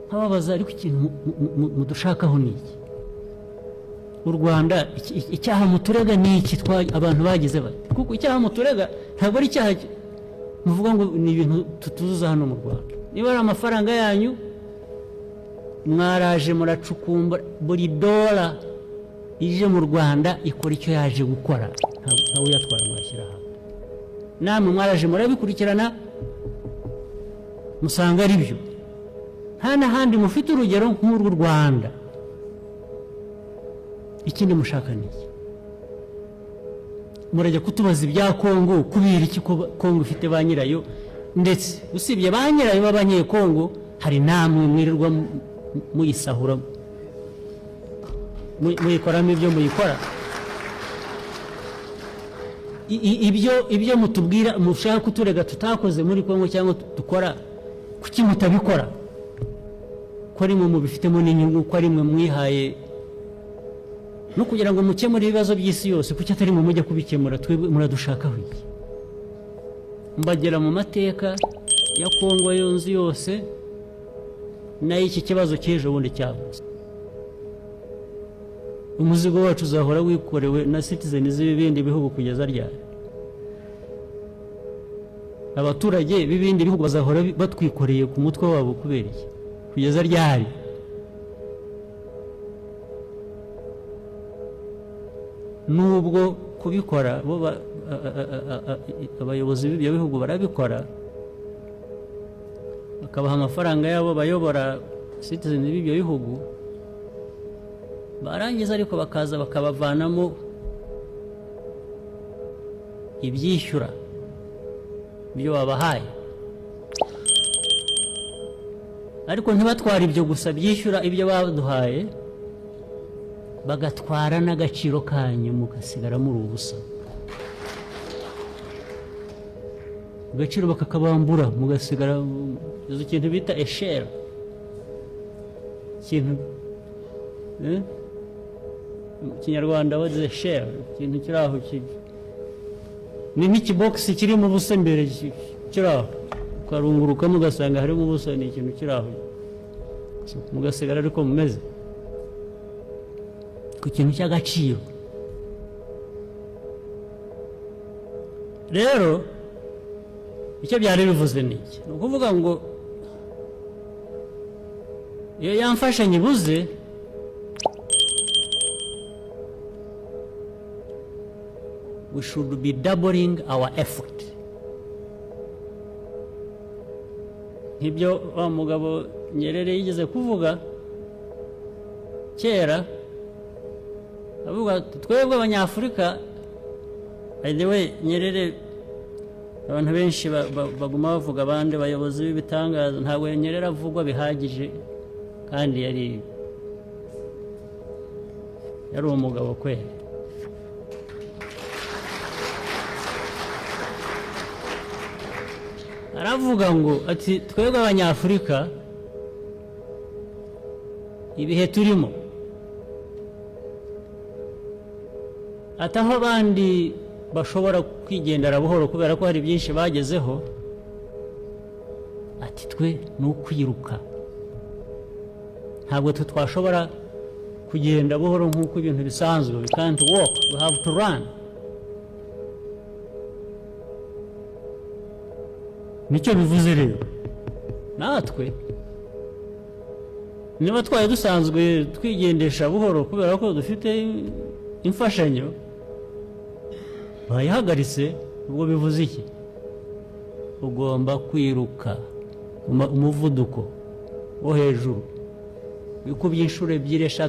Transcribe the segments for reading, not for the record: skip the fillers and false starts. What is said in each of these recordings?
Nkababaza, ariko ikintu mudushakaho ni iki? U Rwanda, icyaha muturega ni iki? Abantu bagize bati kuko icyaha muturega ntabwo ari icyaha muvuga ngo ni ibintu tutuzuza hano mu Rwanda. Niba ari amafaranga yanyu mwaraje muracukumbura, buri dola ije mu Rwanda ikora icyo yaje gukora, ntawe uyatwara murashyira hamwe. Namwe mwaraje murabikurikirana musanga ari byo. Nta n'ahandi mufite urugero nk'urw'u Rwanda. Ikindi mushaka ni iki? Murajya kutubaza ibya Kongo, kubera iki Kongo ifite ba nyirayo, ndetse usibye ba nyirayo b'abanyekongo hari namwe mwirirwa muyisahura, muyikoramo ibyo muyikora. Ibyo mutubwira mushaka kuturega tutakoze muri Kongo cyangwa dukora, kuki mutabikora? Ko ari mwe mubifitemo n'inyungu, ko ari mwe mwihaye no kugira ngo mukemure ibibazo by'isi yose, kuki atari mwe mujya kubikemura? Twebwe muradushakaho iki? Mbagera mu mateka ya Kongo yonzi yose n'iki kibazo cy'ejo bundi cyavutse. Umuzigo wacu uzahora wikorewe na citizen z'ibindi bihugu kugeza ryari? Abaturage b'ibindi bihugu bazahora batwikoreye ku mutwe wabo kubera iki? Kugeza ryari? Nubwo kubikora bo abayobozi b'ibyo bihugu barabikora, bakabaha amafaranga yabo bayobora citizen b'ibyo bihugu, barangiza ariko bakaza bakabavanamo ibyishyura ibyo babahaye. Ariko ntibatwara ibyo gusa byishyura ibyo baduhaye, bagatwara n'agaciro kanyu mugasigara muri ubusa. Agaciro bakakabambura mugasigara ikintu bita eshera, ikintu mu Kinyarwanda bavuze share, ikintu kiri aho ni nk'ikibogisi kirimo ubusa imbere kiri aho, ukarungurukamo ugasanga harimo ubusa, ni ikintu kiri aho mugasigara ariko mumeze ku kintu cy'agaciro. Rero icyo byari bivuze ni iki? Ni ukuvuga ngo iyo yamfashanyo ibuze, we should be doubling our effort. Nk'ibyo wa mugabo Nyerere yigeze kuvuga kera, avuga twebwe Abanyafurika. By the way, Nyerere abantu benshi baguma bavuga abandi bayobozi b'ibitangaza, ntabwo Nyerere avugwa bihagije, kandi yari umugabo kweli. Aravuga ngo ati twebwe Abanyafurika ibihe turimo, ataho abandi bashobora kwigendera buhoro kubera ko hari byinshi bagezeho, ati twe ni ukwiruka, ntabwo twe twashobora kugenda buhoro nk'uko ibintu bisanzwe. We can't walk, we have to run. Nicyo bivuze rero natwe niba twari dusanzwe twigendesha buhoro kubera ko dufite imfashanyo bayihagaritse, ubwo bivuze iki? Ugomba kwiruka umuvuduko wo hejuru wikubye inshuro 2 3,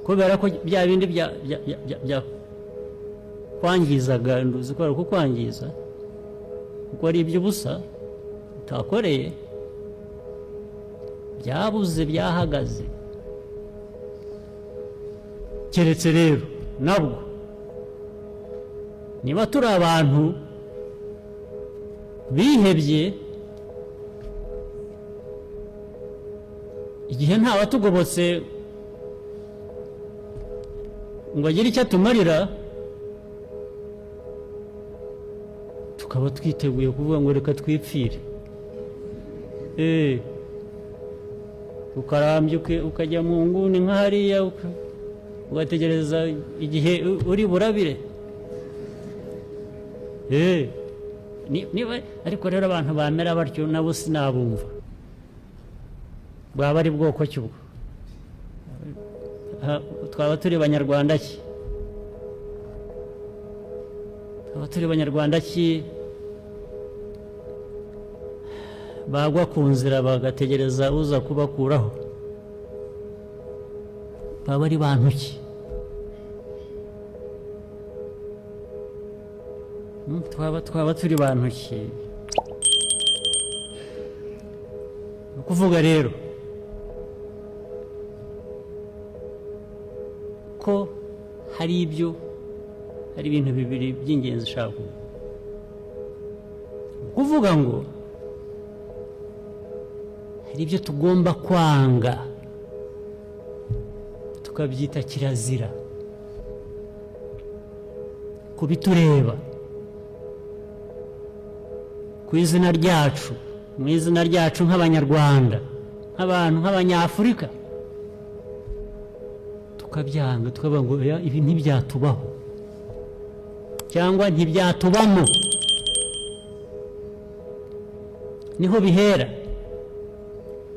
kubera ko bya bindi bya kwangizaga, nduzi ko ari kwangiza kuko ari iby'ubusa utakoreye, byabuze, byahagaze. Keretse rero nabwo niba turi abantu bihebye, igihe ntabatugobotse ngo agire icyo atumarira, tukaba twiteguye kuvuga ngo reka twipfire. Ukarambya ukajya mu nguni nka hariya, ugategereza igihe uri burabire. Niba ariko rero abantu bamera batyo nabo sinabumva, bwaba ari bwoko ki ubwo? Twaba turi banyarwanda ki? Twaba turi banyarwanda ki bagwa ku nzira bagategereza uza kubakuraho? Baba ari bantu ki? Twaba turi bantu ki? Ni ukuvuga rero ko hari ibintu bibiri by'ingenzi ushaka kuvuga ngo hari ibyo tugomba kwanga tukabyita kirazira kubitureba ku izina ryacu, mu izina ryacu nk'abanyarwanda, nk'abantu, nk'abanyafurika, tukabyanga tukavuga ngo ibi ntibyatubaho cyangwa ntibyatubamo. Niho bihera,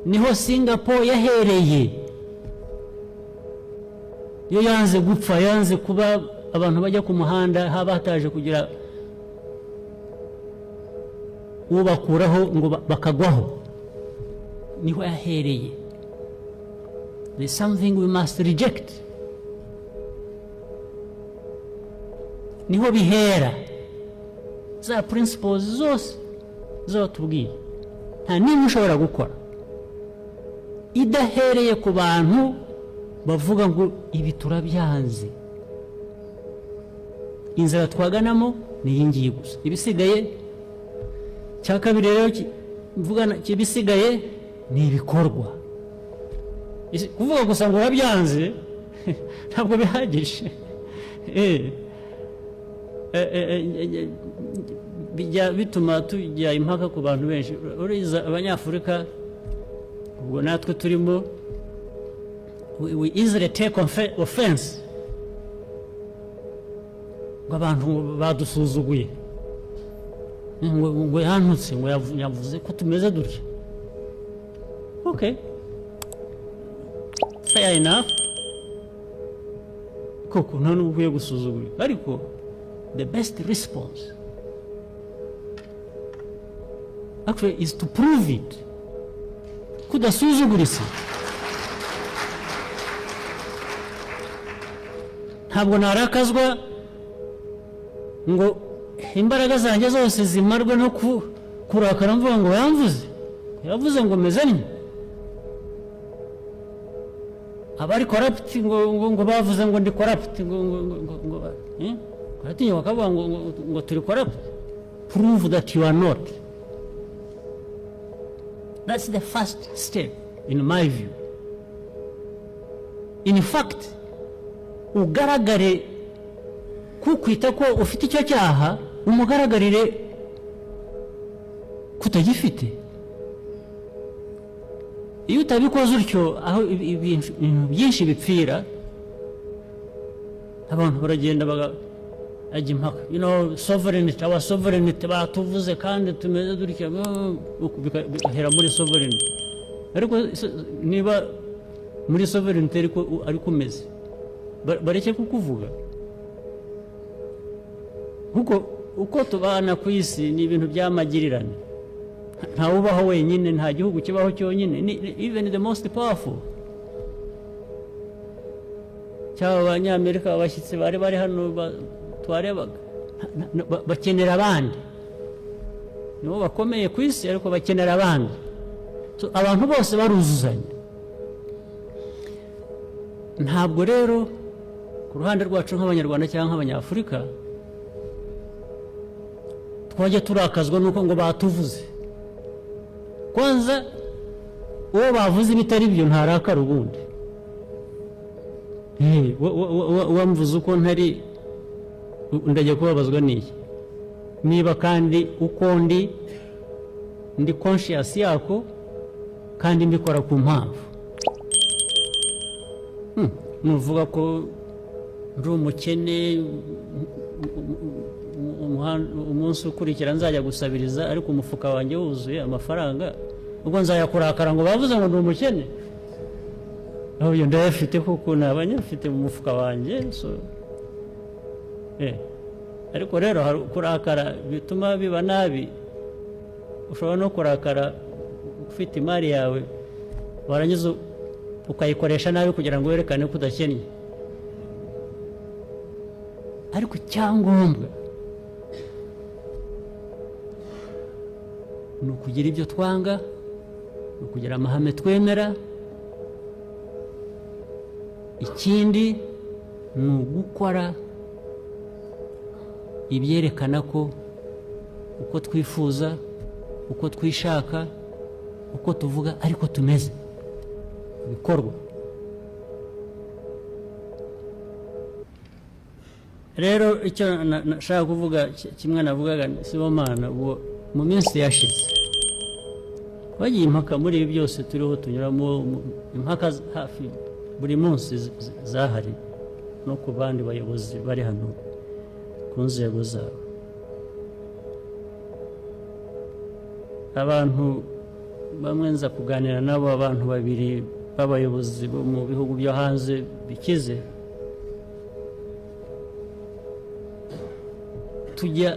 niho Singapore yahereye. Iyo yanze gupfa, yanze kuba abantu bajya ku muhanda haba hataje kugira ubakuraho ngo bakagwaho, niho yahereye. There is something we must reject. Niho bihera. Za principles zose zatubwiye nta n'imwe ushobora gukora idahereye ku bantu bavuga ngo ibi turabyanze, inzira twaganamo ni iyi ngiyi gusa, ibisigaye. Cya kabiri rero mvuga ibisigaye ni ibikorwa. Kuvuga gusa ngo urabyanze ntabwo bihagije. Bijya bituma tujya impaka ku bantu benshi. Uriza abanyafurika, ubwo natwe turimo, we easily take offense ngo abantu badusuzuguye, ngo yantutse, ngo yavuze ko tumeze dutya. Okay, fair enough, koko nta n'ubwo ukwiye gusuzugura, ariko the best response actually is to prove it. Kudasuzuguritse, ntabwo narakazwa ngo imbaraga zanjye zose zimarwe no kurakara mvuga ngo yamvuze, yavuze ngo meze nte. Abari corrupt ngo bavuze ngo ndi corrupt, ngo ngo baratinya bakavuga ngo turi corrupt. Prove that you are not. That's the first step in my view. In fact, ugaragare kukwita ko ufite icyo cyaha, umugaragarire kutagifite. Iyo utabikoze utyo, aho ibintu byinshi bipfira, abantu baragenda bagajya impaka. You know, sovereignty, our sovereignty batuvuze kandi tumeze dutya, bigahera muri sovereignty. Ariko niba muri sovereignty ariko umeze, bareke kukuvuga. Kuko uko tubana ku isi ni ibintu by'amagirirane, nta ubaho wenyine, nta gihugu kibaho cyonyine. Even the most powerful, cyaba abanyamerika abashyitsi bari bari hano twarebaga, bakenera abandi. Nibo bakomeye ku isi, ariko bakenera abandi. So abantu bose baruzuzanya. Ntabwo rero ku ruhande rwacu nk'abanyarwanda cyangwa nk'abanyafurika twajya turakazwa nuko ngo batuvuze. Kwanza uwo bavuze ibitari byo ntarakara ubundi. Wamvuze uko ntari, ndajya kubabazwa n'iki? Niba kandi uko ndi conscious yako, Kandi mbikora ku mpamvu. Nuvuga ko ndi umukene, umunsi ukurikira nzajya gusabiriza ariko umufuka wanjye wuzuye amafaranga, ubwo nzayakurakara ngo bavuze ngo ndi umukene? Aho ndayafite kuko naba nyafite mu mufuka wanjye. So ariko rero hari kurakara bituma biba nabi. Ushobora no kurakara ufite imari yawe, warangiza ukayikoresha nabi kugira ngo werekane ko udakennye. Ariko icyangombwa ni ukugira ibyo twanga, ni ukugira amahame twemera. Ikindi ni ugukora ibyerekana ko uko twifuza, uko twishaka, uko tuvuga ariko tumeze, ibikorwa. Rero icyo nashaka kuvuga kimwe navugaga Sibomana, ubwo mu minsi yashize twagiye impaka muri ibi byose turiho tunyuramo, impaka hafi buri munsi zahari no ku bandi bayobozi bari hano ku nzego zabo. Abantu bamwe nza kuganira nabo, abantu babiri b'abayobozi bo mu bihugu byo hanze bikize, tujya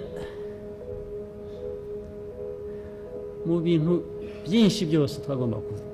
mu bintu byinshi byose twagomba kuvuga.